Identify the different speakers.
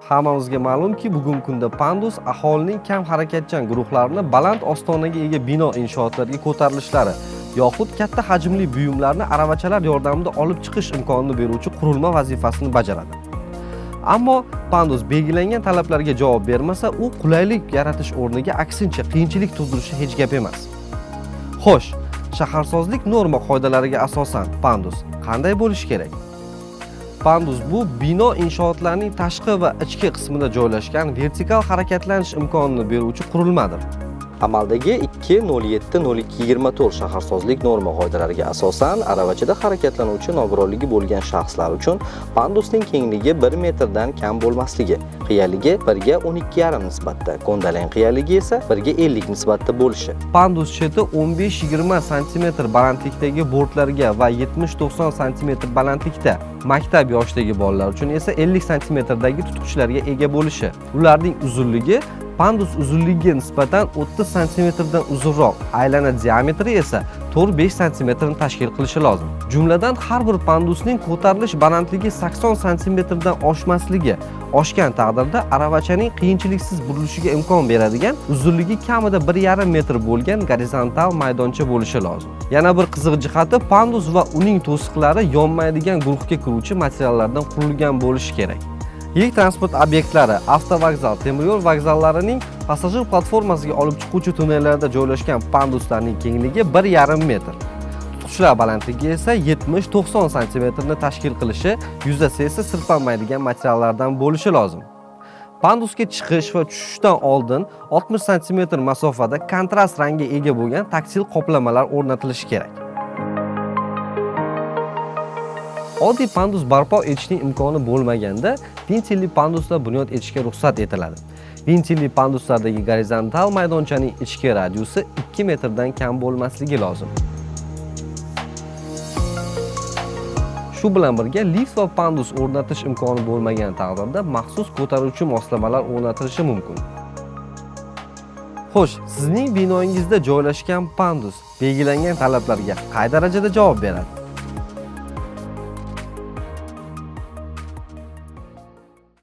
Speaker 1: Hammamizga ma'lumki, bugungi kunda pandus aholining kam harakatchan guruhlarini baland ostonaga ega bino inshootlarga ko'tarilishlari yoxud katta hajmli buyumlarni aravachalar yordamida olib chiqish imkonini beruvchi qurilma vazifasini bajaradi. Ammo pandus belgilangan talablarga javob bermasa, u qulaylik yaratish o'rniga aksincha qiyinchilik tug'dirishi hech gap emas. Xo'sh, shaharsozlik norma qoidalariga asosan pandus qanday bo'lishi kerak? Pandus bu bino inshootlarning tashqi va ichki qismida joylashgan vertikal harakatlanish imkonini beruvchi qurilmadir. Amaldagi 2.07.02.24 shaharsozlik norma qoidalariga asosan aravachada harakatlanuvchi nogironligi bo'lgan shaxslar uchun pandusning kengligi 1 metrdan kam bo'lmasligi, qiyaligi 1 ga 12,5 nisbatda, ko'ndalang qiyaligi esa 1 ga 50 nisbatda bo'lishi. Pandus cheti 15-20 sm balandlikdagi bortlarga va 70-90 sm balandlikda maktab yoshidagi bolalar uchun esa 50 sm dagi tutqichlarga ega bo'lishi. Ularning uzunligi pandus uzunligiga nisbatan 30 santimetrdan uzunroq, aylana diametri esa 4-5 santimetrni tashkil qilishi lozim. Jumladan, har bir pandusning ko'tarilish balandligi 80 santimetrdan oshmasligi, oshgan taqdirda aravachaning qiyinchiliksiz burilishiga imkon beradigan uzunligi kamida 1,5 metr bo'lgan gorizontal maydoncha bo'lishi lozim. Yana bir qiziq jihati, pandus va uning to'siqlari yonmaydigan guruhga kiruvchi materiallardan qurilgan bo'lishi kerak. Yirik transport obyektlari, avtovokzal, temiryo'l vokzallarining passajir platformasiga olib chiquvchi tunnellarda joylashgan panduslarning kengligi 1,5 metr. Tutqichlar balandligi esa 70-90 santimetrni tashkil qilishi, yuzasi esa sirpanmaydigan materiallardan bo'lishi lozim. Pandusga chiqish va tushishdan oldin 60 santimetr masofada kontrast rangga ega bo'lgan taktil qoplamalar o'rnatilishi kerak. Oddiy pandus barpo etishning imkoni bo'lmaganda ventilli panduslar bunyod etishga ruxsat etiladi. Ventilli panduslardagi gorizontal maydonchaning ichki radiusi 2 metrdan kam bo'lmasligi lozim. Shu bilan birga lift va pandus o'rnatish imkoni bo'lmagan taqdirda maxsus ko'taruvchi moslamalar o'rnatilishi mumkin. Xo'sh, sizning binoingizda joylashgan pandus belgilangan talablarga qay darajada javob beradi?